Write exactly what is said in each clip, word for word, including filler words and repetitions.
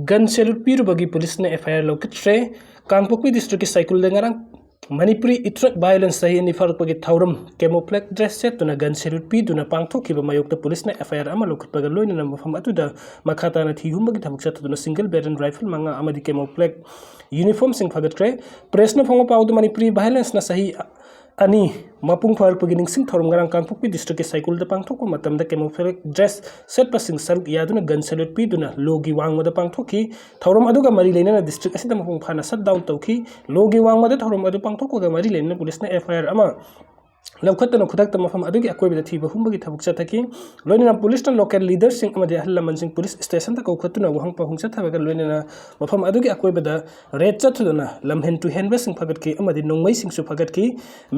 gun salute ꯄꯤꯔꯨꯕꯒꯤ ꯄꯨꯂꯤꯁꯅ F I R ꯂꯧꯈꯠꯈ꯭ꯔꯦ꯫ ꯀꯥꯡꯄꯣꯛꯄꯤ ꯗꯤꯁꯇ꯭ꯔꯤꯛꯀꯤ ꯁꯥꯏꯀꯨꯜꯗ ꯉꯔꯥꯡ ꯃꯅꯤꯄꯨꯔꯤ ꯏꯊꯅꯤꯛ ꯚꯥꯏꯑꯣꯂꯦꯟꯁ ꯆꯍꯤ ꯑꯅꯤ ꯐꯥꯔꯛꯄꯒꯤ ꯊꯧꯔꯝ camouflage dress ꯁꯦꯠꯇꯨꯅ gun salute ꯄꯤꯗꯨꯅ ꯄꯥꯡꯊꯣꯛꯈꯤꯕ ꯃꯥꯌꯣꯛꯇ ꯄꯨꯂꯤꯁꯅ F I R ꯑꯃ ꯂꯧꯈꯠꯄꯒ ꯂꯣꯏꯅꯅ ꯃꯐꯝ ꯑꯗꯨꯗ ꯃꯈꯥ ꯇꯥꯅ ꯊꯤ ꯍꯨꯝꯕꯒꯤ ꯊꯕꯛ ꯆꯠꯊꯗꯨꯅ single barrel rifle ꯃꯉꯥ ꯑꯃꯗꯤ camouflage uniformꯁꯤꯡ ꯐꯒꯠꯈ꯭ꯔꯦ꯫ ꯄ꯭ꯔꯦꯁꯅ ꯐꯣꯡꯕ ꯄꯥꯎꯗ ꯃꯅꯤꯄꯨꯔꯤ ꯚꯥꯏꯑꯣꯂꯦꯟꯁꯅ ꯆꯍꯤ ꯑꯅꯤ ꯃꯄꯨꯡ ꯐꯥꯔꯛꯄꯒꯤ ꯅꯤꯡꯁꯤꯡ ꯊꯧꯔꯝ ꯉꯔꯥꯡ ꯀꯥꯡꯄꯣꯛꯄꯤ ꯗꯤꯁꯇ꯭ꯔꯤꯛꯀꯤ ꯁꯥꯏꯀꯨꯜꯗ ꯄꯥꯡꯊꯣꯛꯄ ꯃꯇꯝꯗ camouflage dress ꯁꯦꯠꯄꯁꯤꯡ ꯁꯔꯨꯛ ꯌꯥꯗꯨꯅ gun salute ꯄꯤꯗꯨꯅ ꯂꯣꯒꯤ ꯋꯥꯡꯃꯗ ꯄꯥꯡꯊꯣꯛꯈꯤ꯫ ꯊꯧꯔꯝ ꯑꯗꯨꯒ ꯃꯔꯤ ꯂꯩꯅꯅ ꯗꯤꯁꯇ꯭ꯔꯤꯛ ꯑꯁꯤꯗ ꯃꯄꯨꯡ ꯐꯥꯅ shutdown ꯇꯧꯈꯤ꯫ ꯂꯣꯒꯤ ꯋꯥꯡꯃꯗ ꯊꯧꯔꯝ ꯑꯗꯨ ꯄꯥꯡꯊꯣꯛꯄꯒ ꯃꯔꯤ ꯂꯩꯅꯅ ꯄꯨꯂꯤꯁꯅ F I R ꯑꯃ ꯂꯧꯈꯠꯇꯨꯅ ꯈꯨꯗꯛꯇ ꯃꯐꯝ ꯑꯗꯨꯒꯤ ꯑꯀꯣꯏꯕꯗ ꯊꯤꯕ ꯍꯨꯝꯕꯒꯤ ꯊꯕꯛ ꯆꯠꯊꯈꯤ꯫ ꯂꯣꯏꯅꯅ ꯄꯨꯂꯤꯁꯅ local leaderꯁꯤꯡ ꯑꯃꯗꯤ ꯑꯍꯜ ꯂꯃꯟꯁꯤꯡ ꯄꯨꯂꯤꯁ ꯁ꯭ꯇꯦꯁꯟꯗ ꯀꯧꯈꯠꯇꯨꯅ ꯋꯥꯍꯪ ꯄꯥꯎꯍꯪ ꯆꯠꯊꯕꯒ ꯂꯣꯏꯅꯅ ꯃꯐꯝ ꯑꯗꯨꯒꯤ ꯑꯀꯣꯏꯕꯗ raid ꯆꯠꯊꯗꯨꯅ ꯂꯝꯍꯦꯟ ꯇꯨꯍꯦꯟꯕꯁꯤꯡ ꯐꯒꯠꯈꯤ ꯑꯃꯗꯤ ꯅꯣꯡꯃꯩꯁꯤꯡꯁꯨ ꯐꯒꯠꯈꯤ꯫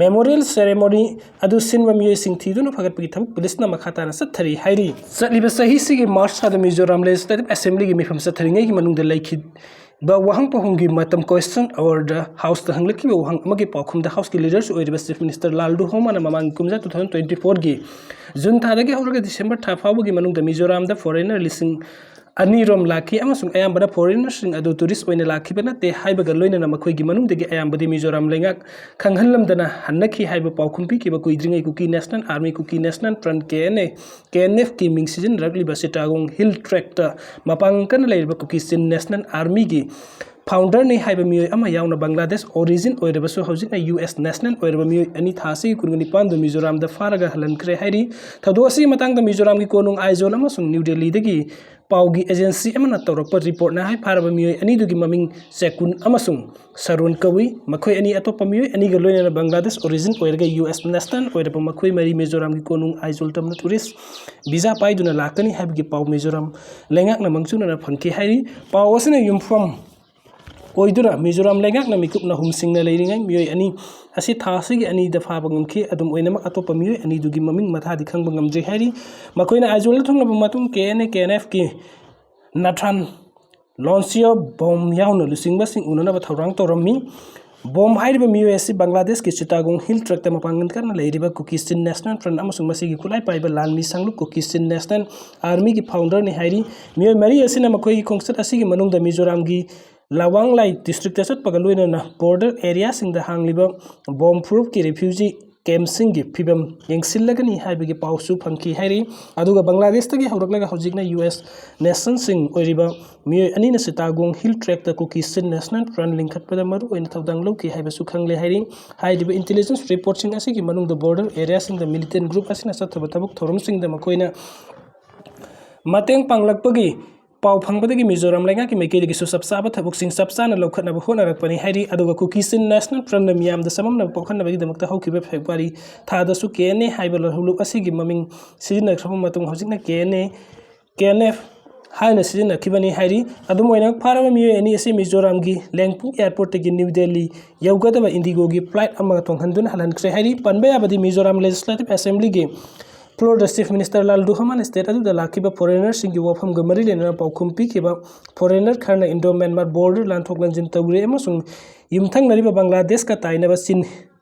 Memorial ceremony ꯑꯗꯨ ꯁꯤꯟꯕ ꯃꯤꯑꯣꯏꯁꯤꯡ ꯊꯤꯗꯨꯅ ꯐꯒꯠꯄꯒꯤ ꯊꯕꯛ ꯄꯨꯂꯤꯁꯅ ꯃꯈꯥ ꯇꯥꯅ ꯆꯠꯊꯔꯤ ꯍꯥꯏꯔꯤ꯫ ꯆꯠꯂꯤꯕ ꯆꯍꯤꯁꯤꯒꯤ ꯃꯥꯔꯆ ꯊꯥꯗ ꯃꯤꯖꯣꯔꯥꯝ Legislative Assemblyꯒꯤ ꯃꯤꯐꯝ ꯆꯠꯊꯔꯤꯉꯩꯒꯤ ꯃꯅꯨꯡꯗ ꯂꯩꯈꯤꯕ ꯋꯥꯍꯪ ꯄꯥꯎꯍꯪꯒꯤ ꯃꯇꯝ question hourꯗ Houseꯇ ꯍꯪꯂꯛꯈꯤꯕ ꯋꯥꯍꯪ ꯑꯃꯒꯤ ꯄꯥꯎꯈꯨꯝꯗ Houseꯀꯤ leaderꯁꯨ ꯑꯣꯏꯔꯤꯕ Chief Minister ꯂꯥꯜꯗꯨꯍꯣꯃꯥꯅ ꯃꯃꯥꯡꯒꯤ ꯀꯨꯝꯖꯥ two thousand twenty fourꯒꯤ ꯖꯨꯟ ꯊꯥꯗꯒꯤ ꯍꯧꯔꯒ ꯗꯤꯁꯦꯝꯕꯔ ꯊꯥ ꯐꯥꯎꯕꯒꯤ ꯃꯅꯨꯡꯗ ꯃꯤꯖꯣꯔꯥꯝꯗ foreigner ꯂꯤꯁꯤꯡ ꯑꯅꯤꯔꯣꯝ ꯂꯥꯛꯈꯤ ꯑꯃꯁꯨꯡ ꯑꯌꯥꯝꯕꯅ foreignerꯁꯤꯡ ꯑꯗꯨ tourist ꯑꯣꯏꯅ ꯂꯥꯛꯈꯤꯕ ꯅꯠꯇꯦ ꯍꯥꯏꯕꯒ ꯂꯣꯏꯅꯅ ꯃꯈꯣꯏꯒꯤ ꯃꯅꯨꯡꯗꯒꯤ ꯑꯌꯥꯝꯕꯗꯤ ꯃꯤꯖꯣꯔꯥꯝ ꯂꯩꯉꯥꯛ ꯈꯪꯍꯜꯂꯝꯗꯅ ꯍꯟꯅꯈꯤ ꯍꯥꯏꯕ ꯄꯥꯎꯈꯨꯝ ꯄꯤꯈꯤꯕ ꯀꯨꯏꯗ꯭ꯔꯤꯉꯩ Kuki National Army, Kuki National Front, K N A, K N Fꯀꯤ ꯃꯤꯡ ꯁꯤꯖꯤꯟꯅꯔꯛꯂꯤꯕ Chittagong Hill Tractꯇ ꯃꯄꯥꯡꯒꯜ ꯀꯟꯅ ꯂꯩꯔꯤꯕ Kuki Chin National Armyꯒꯤ founderꯅꯤ ꯍꯥꯏꯕ ꯃꯤꯑꯣꯏ ꯑꯃ ꯌꯥꯎꯅ ꯕꯪꯒ꯭ꯂꯥꯗꯦꯁ origin ꯑꯣꯏꯔꯕꯁꯨ ꯍꯧꯖꯤꯛꯅ U S national ꯑꯣꯏꯔꯕ ꯃꯤꯑꯣꯏ ꯑꯅꯤ ꯊꯥ ꯑꯁꯤꯒꯤ ꯀꯨꯟꯒ ꯅꯤꯄꯥꯟꯗ ꯃꯤꯖꯣꯔꯥꯝꯗ ꯐꯥꯔꯒ ꯍꯜꯍꯟꯈ꯭ꯔꯦ ꯍꯥꯏꯔꯤ꯫ ꯊꯧꯗꯣꯛ ꯑꯁꯤꯒꯤ ꯃꯇꯥꯡꯗ ꯃꯤꯖꯣꯔꯥꯝꯒꯤ ꯀꯣꯅꯨꯡ ꯑꯥꯏꯖꯣꯜ ꯑꯃꯁꯨꯡ ꯅ꯭ꯌꯨ ꯗꯦꯜꯂꯤꯗꯒꯤ ꯄꯥꯎꯒꯤ agency ꯑꯃꯅ ꯇꯧꯔꯛꯄ reportꯅ ꯍꯥꯏ ꯐꯥꯔꯕ ꯃꯤꯑꯣꯏ ꯑꯅꯤꯗꯨꯒꯤ ꯃꯃꯤꯡ ꯆꯦꯀꯨꯟ ꯑꯃꯁꯨꯡ ꯁꯔꯣꯟ ꯀꯧꯏ꯫ ꯃꯈꯣꯏ ꯑꯅꯤ ꯑꯇꯣꯞꯄ ꯃꯤꯑꯣꯏ ꯑꯅꯤꯒ ꯂꯣꯏꯅꯅ ꯕꯪꯒ꯭ꯂꯥꯗꯦꯁ origin ꯑꯣꯏꯔꯒ U S national ꯑꯣꯏꯔꯕ ꯃꯈꯣꯏ ꯃꯔꯤ ꯃꯤꯖꯣꯔꯥꯝꯒꯤ ꯀꯣꯅꯨꯡ ꯑꯥꯏꯖꯣꯜ ꯇꯝꯅ tourist visa ꯄꯥꯏꯗꯨꯅ ꯂꯥꯛꯀꯅꯤ ꯍꯥꯏꯕꯒꯤ ꯄꯥꯎ ꯃꯤꯖꯣꯔꯥꯝ ꯂꯩꯉꯥꯛꯅ ꯃꯥꯡꯖꯧꯅꯅ ꯐꯪꯈꯤ ꯍꯥꯏꯔꯤ꯫ ꯄꯥꯎ ꯑꯁꯤꯅ ꯌꯨꯝꯐꯝ ꯑꯣꯏꯗꯨꯅ ꯃꯤꯖꯣꯔꯥꯝ ꯂꯩꯉꯥꯛꯅ ꯃꯤꯀꯨꯞ ꯅꯥꯍꯨꯝꯁꯤꯡꯅ ꯂꯩꯔꯤꯉꯩ ꯃꯤꯑꯣꯏ ꯑꯅꯤ ꯑꯁꯤ ꯊꯥ ꯑꯁꯤꯒꯤ ꯑꯅꯤꯗ ꯐꯥꯕ ꯉꯝꯈꯤ꯫ ꯑꯗꯨꯝ ꯑꯣꯏꯅꯃꯛ, ꯑꯇꯣꯞꯄ ꯃꯤꯑꯣꯏ ꯑꯅꯤꯗꯨꯒꯤ ꯃꯃꯤꯡ ꯃꯊꯥꯗꯤ ꯈꯪꯕ ꯉꯝꯗ꯭ꯔꯤ ꯍꯥꯏꯔꯤ꯫ ꯃꯈꯣꯏꯅ ꯑꯥꯏꯖꯣꯜꯗ ꯊꯨꯡꯂꯕ ꯃꯇꯨꯡ K N A, K N Fꯀꯤ ꯅꯥꯊꯥꯟ ꯂꯣꯟꯁꯤꯌꯣ ꯕꯣꯝ ꯌꯥꯎꯅ ꯂꯨꯆꯤꯡꯕꯁꯤꯡ ꯎꯅꯅꯕ ꯊꯧꯔꯥꯡ ꯇꯧꯔꯝꯃꯤ꯫ ꯕꯣꯝ ꯍꯥꯏꯔꯤꯕ ꯃꯤꯑꯣꯏ ꯑꯁꯤ ꯕꯪꯒ꯭ꯂꯥꯗꯦꯁꯀꯤ ꯆꯤꯇꯥꯒꯣꯡ ꯍꯤꯜ ꯇ꯭ꯔꯦꯛꯇ ꯃꯄꯥꯡꯒꯜ ꯀꯟꯅ ꯂꯩꯔꯤꯕ ꯀꯨꯀꯤ ꯆꯤꯟ ꯅꯦꯁꯅꯦꯜ ꯐ꯭ꯔꯟꯠ ꯑꯃꯁꯨꯡ ꯃꯁꯤꯒꯤ ꯈꯨꯠꯂꯥꯏ ꯄꯥꯏꯕ ꯂꯥꯟꯃꯤ ꯁꯥꯡꯂꯨꯞ ꯀꯨꯀꯤ ꯆꯤꯟ ꯅꯦꯁꯅꯦꯜ ꯑꯥꯔꯃꯤꯒꯤ ꯐꯥꯎꯟꯗꯔꯅꯤ ꯍꯥꯏꯔꯤ꯫ ꯃꯤꯑꯣꯏ ꯃꯔꯤ ꯑꯁꯤꯅ ꯃꯈꯣꯏꯒꯤ ꯈꯣꯡꯆꯠ ꯑꯁꯤꯒꯤ ꯃꯅꯨꯡꯗ ꯃꯤꯖꯣꯔꯥꯝꯒꯤ ꯂꯋꯥꯡꯂꯥꯏ ꯗꯤꯁꯇ꯭ꯔꯤꯛꯇ ꯆꯠꯄꯒ ꯂꯣꯏꯅꯅ ꯕꯣꯔꯗꯔ ꯑꯦꯔꯤꯌꯥꯁꯤꯡꯗ ꯍꯥꯡꯂꯤꯕ ꯕꯣꯝ ꯄ꯭ꯔꯨꯐꯀꯤ ꯔꯤꯐ꯭ꯌꯨꯖꯤ ꯀꯦꯝꯞꯁꯤꯡꯒꯤ ꯐꯤꯕꯝ ꯌꯦꯡꯁꯤꯜꯂꯒꯅꯤ ꯍꯥꯏꯕꯒꯤ ꯄꯥꯎꯁꯨ ꯐꯪꯈꯤ ꯍꯥꯏꯔꯤ꯫ ꯑꯗꯨꯒ ꯕꯪꯒ꯭ꯂꯥꯗꯦꯁꯇꯒꯤ ꯍꯧꯔꯛꯂꯒ ꯍꯧꯖꯤꯛꯅ ꯌꯨ ꯑꯦꯁ ꯅꯦꯁꯟꯁꯤꯡ ꯑꯣꯏꯔꯤꯕ ꯃꯤꯑꯣꯏ ꯑꯅꯤꯅ ꯆꯤꯇꯥꯒꯣꯡ ꯍꯤꯜ ꯇ꯭ꯔꯦꯛꯇ ꯀꯨꯀꯤ ꯆꯤꯟ ꯅꯦꯁꯅꯦꯜ ꯐ꯭ꯔꯟꯠ ꯂꯤꯡꯈꯠꯄꯗ ꯃꯔꯨꯑꯣꯏꯅ ꯊꯧꯗꯥꯡ ꯂꯧꯈꯤ ꯍꯥꯏꯕꯁꯨ ꯈꯪꯂꯦ ꯍꯥꯏꯔꯤ꯫ ꯍꯥꯏꯔꯤꯕ ꯏꯟꯇꯦꯂꯤꯖꯦꯟꯁ ꯔꯤꯄꯣꯔꯠꯁꯤꯡ ꯑꯁꯤꯒꯤ ꯃꯅꯨꯡꯗ ꯕꯣꯔꯗꯔ ꯑꯦꯔꯤꯌꯥꯁꯤꯡꯗ ꯃꯤꯂꯤꯇꯦꯟ ꯒ꯭ꯔꯨꯞ ꯑꯁꯤꯅ ꯆꯠꯊꯕ ꯊꯕꯛ ꯊꯧꯔꯝꯁꯤꯡꯗ ꯃꯈꯣꯏꯅ ꯃꯇꯦꯡ ꯄꯥꯡꯂꯛꯄꯒꯤ ꯄꯥꯎ ꯐꯪꯕꯗꯒꯤ ꯃꯤꯖꯣꯔꯥꯝ ꯂꯩꯉꯥꯛꯀꯤ ꯃꯥꯏꯀꯩꯗꯒꯤꯁꯨ ꯆꯞ ꯆꯥꯕ ꯊꯕꯛꯁꯤꯡ ꯆꯞ ꯆꯥꯅ ꯂꯧꯈꯠꯅꯕ ꯍꯣꯠꯅꯔꯛꯄꯅꯤ ꯍꯥꯏꯔꯤ꯫ ꯑꯗꯨꯒ ꯀꯨꯀꯤ ꯆꯤꯟ ꯅꯦꯁꯅꯦꯜ ꯐ꯭ꯔꯟꯠꯅ ꯃꯤꯌꯥꯝꯗ ꯆꯃꯝꯅꯕ ꯄꯣꯛꯍꯟꯅꯕꯒꯤꯗꯃꯛꯇ ꯍꯧꯈꯤꯕ ꯐꯦꯕ꯭ꯔꯨꯋꯥꯔꯤ ꯊꯥꯗꯁꯨ ꯀꯦ ꯑꯦꯟ ꯑꯦ ꯍꯥꯏꯕ ꯂꯨꯞ ꯑꯁꯤꯒꯤ ꯃꯃꯤꯡ ꯁꯤꯖꯤꯟꯅꯈ꯭ꯔꯕ ꯃꯇꯨꯡ ꯍꯧꯖꯤꯛꯅ K N A, K N F ꯍꯥꯏꯅ ꯁꯤꯖꯤꯟꯅꯈꯤꯕꯅꯤ ꯍꯥꯏꯔꯤ꯫ ꯑꯗꯨꯝ ꯑꯣꯏꯅꯃꯛ ꯐꯥꯔꯕ ꯃꯤꯑꯣꯏ ꯑꯅꯤ ꯑꯁꯤ ꯃꯤꯖꯣꯔꯥꯝꯒꯤ ꯂꯦꯡꯄꯨ ꯑꯦꯌꯔꯄꯣꯔꯠꯇꯒꯤ ꯅ꯭ꯌꯨ ꯗꯦꯜꯂꯤ ꯌꯧꯒꯗꯕ ꯏꯟꯗꯤꯒꯣꯒꯤ ꯐ꯭ꯂꯥꯏꯠ ꯑꯃꯒ ꯇꯣꯡꯍꯟꯗꯨꯅ ꯍꯜꯍꯟꯈ꯭ꯔꯦ ꯍꯥꯏꯔꯤ꯫ ꯄꯟꯕ ꯌꯥꯕꯗꯤ ꯃꯤꯖꯣꯔꯥꯝ ꯂꯦꯖꯤꯁꯂꯦꯇꯤꯚ ꯑꯦꯁꯦꯝꯕ꯭ꯂꯤꯒꯤ ꯐ꯭ꯂꯣꯔꯗ ꯆꯤꯐ ꯃꯤꯅꯤꯁꯇꯔ ꯂꯥꯜꯗꯨꯍꯣꯃꯥꯟ ꯁ꯭ꯇꯦꯠ ꯑꯗꯨꯗ ꯂꯥꯛꯈꯤꯕ ꯐꯣꯔꯦꯅꯔꯁꯤꯡꯒꯤ ꯋꯥꯐꯝꯒ ꯃꯔꯤ ꯂꯩꯅꯅ ꯄꯥꯎꯈꯨꯝ ꯄꯤꯈꯤꯕ ꯐꯣꯔꯦꯅꯔ ꯈꯔꯅ ꯏꯟꯗꯣ ꯃ꯭ꯌꯥꯟꯃꯥꯔ ꯕꯣꯔꯗꯔ ꯂꯥꯟꯊꯣꯛ ꯂꯥꯟꯖꯤꯟ ꯇꯧꯔꯦ ꯑꯃꯁꯨꯡ ꯌꯨꯝꯊꯪꯅꯔꯤꯕ ꯕꯪꯒ꯭ꯂꯥꯗꯦꯁꯀ ꯇꯥꯏꯅꯕ ꯆꯤꯟ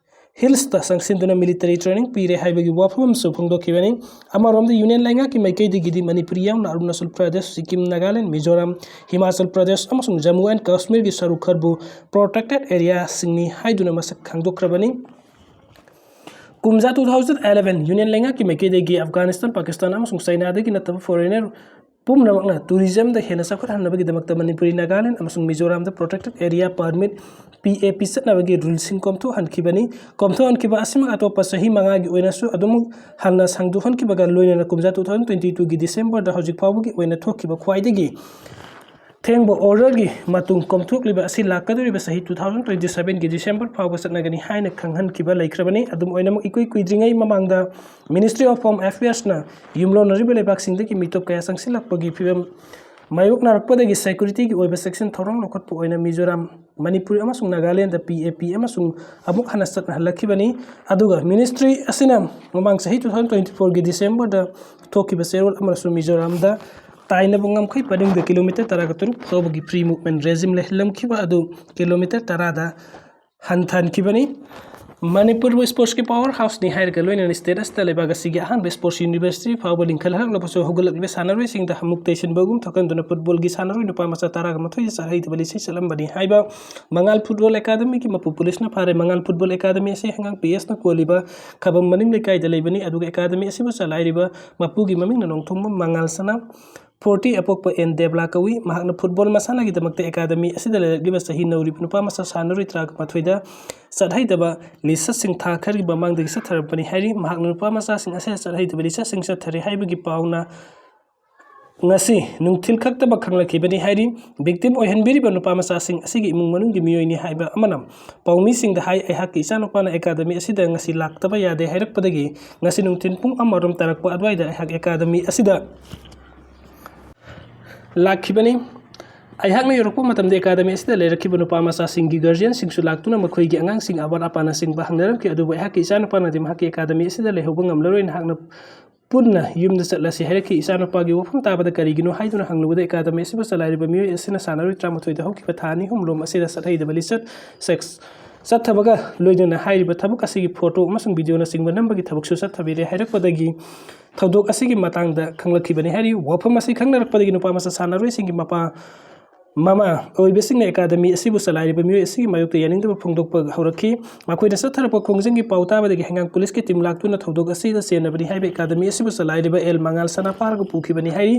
ꯍꯤꯜꯁꯇ ꯆꯪꯁꯤꯟꯗꯨꯅ ꯃꯤꯂꯤꯇꯔꯤ ꯇ꯭ꯔꯦꯅꯤꯡ ꯄꯤꯔꯦ ꯍꯥꯏꯕꯒꯤ ꯋꯥꯐꯝ ꯑꯃꯁꯨ ꯐꯣꯡꯗꯣꯛꯈꯤꯕꯅꯤ꯫ ꯑꯃꯔꯣꯝꯗ ꯌꯨꯅꯤꯌꯟ ꯂꯩꯉꯥꯛꯀꯤ ꯃꯥꯏꯀꯩꯗꯒꯤꯗꯤ ꯃꯅꯤꯄꯨꯔ ꯌꯥꯎꯅ ꯑꯔꯨꯅꯥꯆꯜ ꯄ꯭ꯔꯗꯦꯁ, ꯁꯤꯛꯀꯤꯝ, ꯅꯥꯒꯥꯂꯦꯟ, ꯃꯤꯖꯣꯔꯥꯝ, ꯍꯤꯃꯥꯆꯜ ꯄ꯭ꯔꯗꯦꯁ ꯑꯃꯁꯨꯡ ꯖꯝꯃꯨ ꯑꯦꯟ ꯀꯥꯁꯃꯤꯔꯒꯤ ꯁꯔꯨꯛ ꯈꯔꯕꯨ ꯄ꯭ꯔꯣꯇꯦꯛꯇꯦꯗ ꯑꯦꯔꯤꯌꯥꯁꯤꯡꯅꯤ ꯍꯥꯏꯗꯨꯅ ꯃꯁꯛ ꯈꯪꯗꯣꯛꯈ꯭ꯔꯕꯅꯤ꯫ ꯀꯨꯝꯖꯥ two thousand eleven ꯌꯨꯅꯤꯌꯟ ꯂꯩꯉꯥꯛꯀꯤ ꯃꯥꯏꯀꯩꯗꯒꯤ ꯑꯐꯒꯥꯅꯤꯁꯇꯥꯟ, ꯄꯥꯀꯤꯁꯇꯥꯟ ꯑꯃꯁꯨꯡ ꯆꯥꯏꯅꯥꯗꯒꯤ ꯅꯠꯇꯕ ꯐꯣꯔꯦꯅꯔ ꯄꯨꯝꯅꯃꯛꯅ ꯇꯨꯔꯤꯖꯝꯗ ꯍꯦꯟꯅ ꯆꯥꯎꯈꯠꯍꯟꯅꯕꯒꯤꯗꯃꯛꯇ ꯃꯅꯤꯄꯨꯔꯤ, ꯅꯥꯒꯥꯂꯦꯟ ꯑꯃꯁꯨꯡ ꯃꯤꯖꯣꯔꯥꯝꯗ ꯄ꯭ꯔꯣꯇꯦꯛꯇꯦꯗ ꯑꯦꯔꯤꯌꯥ ꯄꯔꯃꯤꯠ, ꯄꯤ ꯑꯦ ꯄꯤ, ꯆꯠꯅꯕꯒꯤ ꯔꯨꯜꯁꯤꯡ ꯀꯣꯝꯊꯣꯛꯍꯟꯈꯤꯕꯅꯤ꯫ ꯀꯣꯝꯊꯣꯛꯍꯟꯈꯤꯕ ꯑꯁꯤꯃꯛ ꯑꯇꯣꯞꯄ ꯆꯍꯤ ꯃꯉꯥꯒꯤ ꯑꯣꯏꯅꯁꯨ ꯑꯗꯨꯃꯛ ꯍꯟꯅ ꯁꯥꯡꯗꯣꯛꯍꯟꯈꯤꯕꯒ ꯂꯣꯏꯅꯅ ꯀꯨꯝꯖꯥ two thousand twenty twoꯒꯤ ꯗꯤꯁꯦꯝꯕꯔꯗ ꯍꯧꯖꯤꯛ ꯐꯥꯎꯕꯒꯤ ꯑꯣꯏꯅ ꯊꯣꯛꯈꯤꯕ ꯈ꯭ꯋꯥꯏꯗꯒꯤ ꯊꯦꯡꯕ ꯑꯣꯔꯗꯔꯒꯤ ꯃꯇꯨꯡ ꯀꯣꯝꯊꯣꯛꯂꯤꯕ ꯑꯁꯤ ꯂꯥꯛꯀꯗꯧꯔꯤꯕ ꯆꯍꯤ two thousand twenty sevenꯒꯤ ꯗꯤꯁꯦꯝꯕꯔ ꯐꯥꯎꯕ ꯆꯠꯅꯒꯅꯤ ꯍꯥꯏꯅ ꯈꯪꯍꯟꯈꯤꯕ ꯂꯩꯈ꯭ꯔꯕꯅꯤ꯫ ꯑꯗꯨꯝ ꯑꯣꯏꯅꯃꯛ, ꯏꯀꯨꯏ ꯀꯨꯏꯗ꯭ꯔꯤꯉꯩ ꯃꯃꯥꯡꯗ Ministry of Home Affairsꯅ ꯌꯨꯝꯂꯣꯟꯅꯔꯤꯕ ꯂꯩꯕꯥꯛꯁꯤꯡꯗꯒꯤ ꯃꯤꯇꯣꯞ ꯀꯌꯥ ꯆꯪꯁꯤꯜꯂꯛꯄꯒꯤ ꯐꯤꯕꯝ ꯃꯥꯌꯣꯛꯅꯔꯛꯄꯗꯒꯤ ꯁꯦꯀ꯭ꯌꯨꯔꯤꯇꯤꯒꯤ ꯑꯣꯏꯕ ꯆꯦꯛꯁꯤꯟ ꯊꯧꯔꯥꯡ ꯂꯧꯈꯠꯄ ꯑꯣꯏꯅ ꯃꯤꯖꯣꯔꯥꯝ, ꯃꯅꯤꯄꯨꯔ ꯑꯃꯁꯨꯡ ꯅꯥꯒꯥꯂꯦꯟꯗ ꯄꯤ ꯑꯦ ꯄꯤ ꯑꯃꯁꯨꯡ ꯑꯃꯨꯛ ꯍꯟꯅ ꯆꯠꯅꯍꯜꯂꯛꯈꯤꯕꯅꯤ꯫ ꯑꯗꯨꯒ ꯃꯤꯅꯤꯁꯇ꯭ꯔꯤ ꯑꯁꯤꯅ ꯃꯃꯥꯡ ꯆꯍꯤ two thousand twenty fourꯒꯤ ꯗꯤꯁꯦꯝꯕꯔꯗ ꯊꯣꯛꯈꯤꯕ ꯆꯦꯔꯣꯜ ꯑꯃꯅꯁꯨ ꯃꯤꯖꯣꯔꯥꯝꯗ ꯇꯥꯏꯅꯕ ꯉꯝꯈꯩ ꯄꯔꯤꯡꯗ ꯀꯤꯂꯣꯃꯤꯇꯔ ꯇꯔꯥꯒ ꯇꯔꯨꯛ ꯐꯥꯎꯕꯒꯤ ꯐ꯭ꯔꯤ ꯃꯨꯚꯃꯦꯟ ꯔꯦꯖꯤꯝ ꯂꯩꯍꯜꯂꯝꯈꯤꯕ ꯑꯗꯨ ꯀꯤꯂꯣꯃꯤꯇꯔ ꯇꯔꯥꯗ ꯍꯟꯊꯍꯟꯈꯤꯕꯅꯤ꯫ ꯃꯅꯤꯄꯨꯔꯕꯨ sportsꯀꯤ power houseꯅꯤ ꯍꯥꯏꯔꯒ ꯂꯣꯏꯅꯅ state ꯑꯁꯤꯗ ꯂꯩꯕꯥꯛ ꯑꯁꯤꯒꯤ ꯑꯍꯥꯟꯕ sports university ꯐꯥꯎꯕ ꯂꯤꯡꯈꯠꯍꯜꯂꯛꯂꯕꯁꯨ, ꯍꯧꯒꯠꯂꯛꯂꯤꯕ ꯁꯥꯟꯅꯔꯣꯏꯁꯤꯡꯗ ꯃꯨꯛ ꯇꯩꯁꯤꯟꯕꯒꯨꯝ ꯊꯣꯛꯍꯟꯗꯨꯅ footballꯒꯤ ꯁꯥꯟꯅꯔꯣꯏ ꯅꯨꯄꯥ ꯃꯆꯥ ꯇꯔꯥꯒ ꯃꯥꯊꯣꯏꯗ ꯆꯠꯍꯩꯗꯕ ꯂꯤꯁꯤꯡ ꯆꯠꯂꯝꯕꯅꯤ ꯍꯥꯏꯕ ꯃꯉꯥꯜ football academyꯒꯤ ꯃꯄꯨ ꯄꯨꯂꯤꯁꯅ ꯐꯥꯔꯦ꯫ ꯃꯉꯥꯜ football academy ꯑꯁꯤ ꯍꯩꯉꯥꯡ ꯄꯤ ꯑꯦꯁꯅ ꯀꯣꯜꯂꯤꯕ ꯈꯕꯝ ꯃꯅꯤꯡ ꯂꯩꯀꯥꯏꯗ ꯂꯩꯕꯅꯤ꯫ ꯑꯗꯨꯒ academy ꯑꯁꯤꯕꯨ ꯆꯂꯥꯏꯔꯤꯕ ꯃꯄꯨꯒꯤ ꯃꯃꯤꯡꯅ ꯅꯣꯡꯊꯣꯝꯕꯝ ꯃꯉꯥꯜ ꯁꯅꯥ, ꯐꯣꯔꯇꯤ ꯑꯄꯣꯛꯄ ꯑꯦꯟ ꯗꯦꯕꯂꯥ ꯀꯧꯏ꯫ ꯃꯍꯥꯛꯅ football ꯃꯁꯥꯟꯅꯒꯤ ꯗꯃꯛꯇ academy ꯑꯁꯤꯗ ꯂꯩꯔꯛꯂꯤꯕ ꯆꯍꯤ ꯅꯧꯔꯤꯕ ꯅꯨꯄꯥ ꯃꯆꯥ ꯁꯥꯟꯅꯔꯣꯏ ꯇꯔꯥꯒ ꯃꯥꯊꯣꯏꯗ ꯆꯠꯍꯩꯗꯕ ꯂꯤꯆꯠꯁꯤꯡ ꯊꯥ ꯈꯔꯒꯤ ꯃꯃꯥꯡꯗꯒꯤ ꯆꯠꯊꯔꯛꯄꯅꯤ ꯍꯥꯏꯔꯤ꯫ ꯃꯍꯥꯛꯅ ꯅꯨꯄꯥ ꯃꯆꯥꯁꯤꯡ ꯑꯁꯤꯗ ꯆꯠꯍꯩꯗꯕ ꯂꯤꯆꯠꯁꯤꯡ ꯆꯠꯊꯔꯤ ꯍꯥꯏꯕꯒꯤ ꯄꯥꯎꯅ ꯉꯁꯤ ꯅꯨꯡꯊꯤꯜ ꯈꯛꯇꯃꯛ ꯈꯪꯂꯛꯈꯤꯕꯅꯤ ꯍꯥꯏꯔꯤ꯫ Victim ꯑꯣꯏꯍꯟꯕꯤꯔꯤꯕ ꯅꯨꯄꯥ ꯃꯆꯥꯁꯤꯡ ꯑꯁꯤꯒꯤ ꯏꯃꯨꯡ ꯃꯅꯨꯡꯒꯤ ꯃꯤꯑꯣꯏꯅꯤ ꯍꯥꯏꯕ ꯑꯃꯅ ꯄꯥꯎꯃꯤꯁꯤꯡꯗ ꯍꯥꯏ, "ꯑꯩꯍꯥꯛꯀꯤ ꯏꯆꯥꯅꯨꯄꯥꯅ academy ꯑꯁꯤꯗ ꯉꯁꯤ ꯂꯥꯛꯇꯕ ꯌꯥꯗꯦ ꯍꯥꯏꯔꯛꯄꯗꯒꯤ ꯉꯁꯤ ꯅꯨꯡꯊꯤꯜ ꯄꯨꯡ ꯑꯃꯔꯣꯝ ꯇꯥꯔꯛꯄ ꯑꯗꯨꯋꯥꯏꯗ ꯑꯩꯍꯥꯛ academy ꯑꯁꯤꯗ ꯂꯥꯛꯈꯤꯕꯅꯤ꯫ ꯑꯩꯍꯥꯛꯅ ꯌꯧꯔꯛꯄ ꯃꯇꯝꯗ academy ꯑꯁꯤꯗ ꯂꯩꯔꯛꯈꯤꯕ ꯅꯨꯄꯥ ꯃꯆꯥꯁꯤꯡꯒꯤ guardianꯁꯤꯡꯁꯨ ꯂꯥꯛꯇꯨꯅ ꯃꯈꯣꯏꯒꯤ ꯑꯉꯥꯡꯁꯤꯡ ꯑꯋꯥꯠ ꯑꯄꯥꯅꯆꯤꯡꯕ ꯍꯪꯅꯔꯝꯈꯤ꯫ ꯑꯗꯨꯕꯨ ꯑꯩꯍꯥꯛꯀꯤ ꯏꯆꯥꯅꯨꯄꯥꯅꯗꯤ ꯃꯍꯥꯛꯀꯤ academy ꯑꯁꯤꯗ ꯂꯩꯍꯧꯕ ꯉꯝꯂꯔꯣꯏ, ꯅꯍꯥꯛꯅ ꯄꯨꯟꯅ ꯌꯨꯝꯗ ꯆꯠꯂꯁꯤ" ꯍꯥꯏꯔꯛꯈꯤ꯫ ꯏꯆꯥꯅꯨꯄꯥꯒꯤ ꯋꯥꯐꯝ ꯇꯥꯕꯗ ꯀꯔꯤꯒꯤꯅꯣ ꯍꯥꯏꯗꯨꯅ ꯍꯪꯂꯨꯕꯗ academy ꯑꯁꯤꯕꯨ ꯆꯂꯥꯏꯔꯤꯕ ꯃꯤꯑꯣꯏ ꯑꯁꯤꯅ ꯁꯥꯟꯅꯔꯣꯏ ꯇꯔꯥꯃꯥꯊꯣꯏꯗ ꯍꯧꯈꯤꯕ ꯊꯥ ꯑꯅꯤ ꯑꯍꯨꯝ ꯂꯣꯝ ꯑꯁꯤꯗ ꯆꯠꯍꯩꯗꯕ ꯂꯤꯆꯠ, sex, ꯆꯠꯊꯕꯒ ꯂꯣꯏꯅꯅ ꯍꯥꯏꯔꯤꯕ ꯊꯕꯛ ꯑꯁꯤꯒꯤ photo ꯑꯃꯁꯨꯡ videoꯅꯆꯤꯡꯕ ꯅꯝꯕꯒꯤ ꯊꯕꯛꯁꯨ ꯆꯠꯊꯕꯤꯔꯦ ꯍꯥꯏꯔꯛꯄꯗꯒꯤ ꯊꯧꯗꯣꯛ ꯑꯁꯤꯒꯤ ꯃꯇꯥꯡꯗ ꯈꯪꯂꯛꯈꯤꯕꯅꯤ ꯍꯥꯏꯔꯤ꯫ ꯋꯥꯐꯝ ꯑꯁꯤ ꯈꯪꯅꯔꯛꯄꯗꯒꯤ ꯅꯨꯄꯥ ꯃꯆꯥ ꯁꯥꯟꯅꯔꯣꯏꯁꯤꯡꯒꯤ ꯃꯄꯥ ꯃꯃꯥ ꯑꯣꯏꯕꯁꯤꯡꯅ academy ꯑꯁꯤꯕꯨ ꯆꯂꯥꯏꯔꯤꯕ ꯃꯤꯑꯣꯏ ꯑꯁꯤꯒꯤ ꯃꯥꯌꯣꯛꯇ ꯌꯥꯅꯤꯡꯗꯕ ꯐꯣꯡꯗꯣꯛꯄ ꯍꯧꯔꯛꯈꯤ꯫ ꯃꯈꯣꯏꯅ ꯆꯠꯊꯔꯛꯄ ꯈꯣꯡꯖꯪꯒꯤ ꯄꯥꯎ ꯇꯥꯕꯗꯒꯤ ꯍꯩꯉꯥꯡ ꯄꯨꯂꯤꯁꯀꯤ team ꯂꯥꯛꯇꯨꯅ ꯊꯧꯗꯣꯛ ꯑꯁꯤꯗ ꯆꯦꯟꯅꯕꯅꯤ ꯍꯥꯏꯕ academy ꯑꯁꯤꯕꯨ ꯆꯂꯥꯏꯔꯤꯕ ꯑꯦꯜ ꯃꯉꯥꯜ ꯁꯅꯥ ꯐꯥꯔꯒ ꯄꯨꯈꯤꯕꯅꯤ ꯍꯥꯏꯔꯤ꯫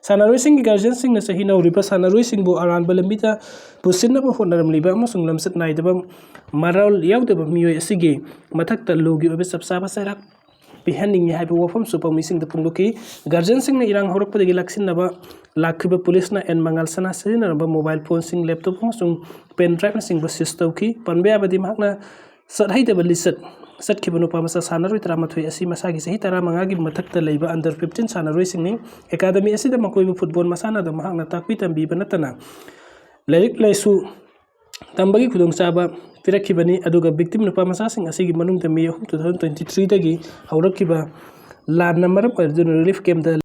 ꯁꯥꯟꯅꯔꯣꯏꯁꯤꯡꯒꯤ guardianꯁꯤꯡꯅ ꯆꯍꯤ ꯅꯧꯔꯤꯕ ꯁꯥꯟꯅꯔꯣꯏꯁꯤꯡꯕꯨ ꯑꯔꯥꯟꯕ ꯂꯝꯕꯤꯗ ꯄꯨꯁꯤꯟꯅꯕ ꯍꯣꯠꯅꯔꯝꯂꯤꯕ ꯑꯃꯁꯨꯡ ꯂꯝꯆꯠ ꯅꯥꯏꯗꯕ, ꯃꯔꯥꯜ ꯌꯥꯎꯗꯕ ꯃꯤꯑꯣꯏ ꯑꯁꯤꯒꯤ ꯃꯊꯛꯇ lawꯒꯤ ꯑꯣꯏꯕ ꯆꯞ ꯆꯥꯕ ꯆꯩꯔꯥꯛ ꯄꯤꯍꯟꯅꯤꯡꯏ ꯍꯥꯏꯕ ꯋꯥꯐꯝꯁꯨ ꯄꯥꯎꯃꯤꯁꯤꯡꯗ ꯐꯣꯡꯗꯣꯛꯈꯤ꯫ Guardianꯁꯤꯡꯅ ꯏꯔꯥꯡ ꯍꯧꯔꯛꯄꯗꯒꯤ ꯂꯥꯛꯁꯤꯟꯅꯕ ꯂꯥꯛꯈꯤꯕ ꯄꯨꯂꯤꯁꯅ ꯑꯦꯟ ꯃꯉꯥꯜ ꯁꯅꯥ ꯁꯤꯖꯤꯟꯅꯔꯝꯕ mobile phoneꯁꯤꯡ, laptop ꯑꯃꯁꯨꯡ pen driveꯅꯆꯤꯡꯕ seize ꯇꯧꯈꯤ꯫ ꯄꯟꯕ ꯌꯥꯕꯗꯤ ꯃꯍꯥꯛꯅ ꯆꯠꯍꯩꯗꯕ ꯂꯤꯆꯠ ꯆꯠꯈꯤꯕ ꯅꯨꯄꯥ ꯃꯆꯥ ꯁꯥꯟꯅꯔꯣꯏ ꯇꯔꯥꯃꯥꯊꯣꯏ ꯑꯁꯤ ꯃꯁꯥꯒꯤ ꯆꯍꯤ ꯇꯔꯥꯃꯉꯥꯒꯤ ꯃꯊꯛꯇ ꯂꯩꯕ under fifteen ꯁꯥꯟꯅꯔꯣꯏꯁꯤꯡꯅꯤ꯫ Academy ꯑꯁꯤꯗ ꯃꯈꯣꯏꯕꯨ football ꯃꯁꯥꯟꯅꯗ ꯃꯍꯥꯛꯅ ꯇꯥꯛꯄꯤ ꯇꯝꯕꯤꯕ ꯅꯠꯇꯅ ꯂꯥꯏꯔꯤꯛ ꯂꯥꯏꯁꯨ ꯇꯝꯕꯒꯤ ꯈꯨꯗꯣꯡꯆꯥꯕ ꯄꯤꯔꯛꯈꯤꯕꯅꯤ꯫ ꯑꯗꯨꯒ victim ꯅꯨꯄꯥ ꯃꯆꯥꯁꯤꯡ ꯑꯁꯤꯒꯤ ꯃꯅꯨꯡꯗ ꯃꯤ ꯑꯍꯨꯝ two thousand twenty threeꯗꯒꯤ ꯍꯧꯔꯛꯈꯤꯕ ꯂꯥꯟꯅ ꯃꯔꯝ ꯑꯣꯏꯗꯨꯅ relief campꯇ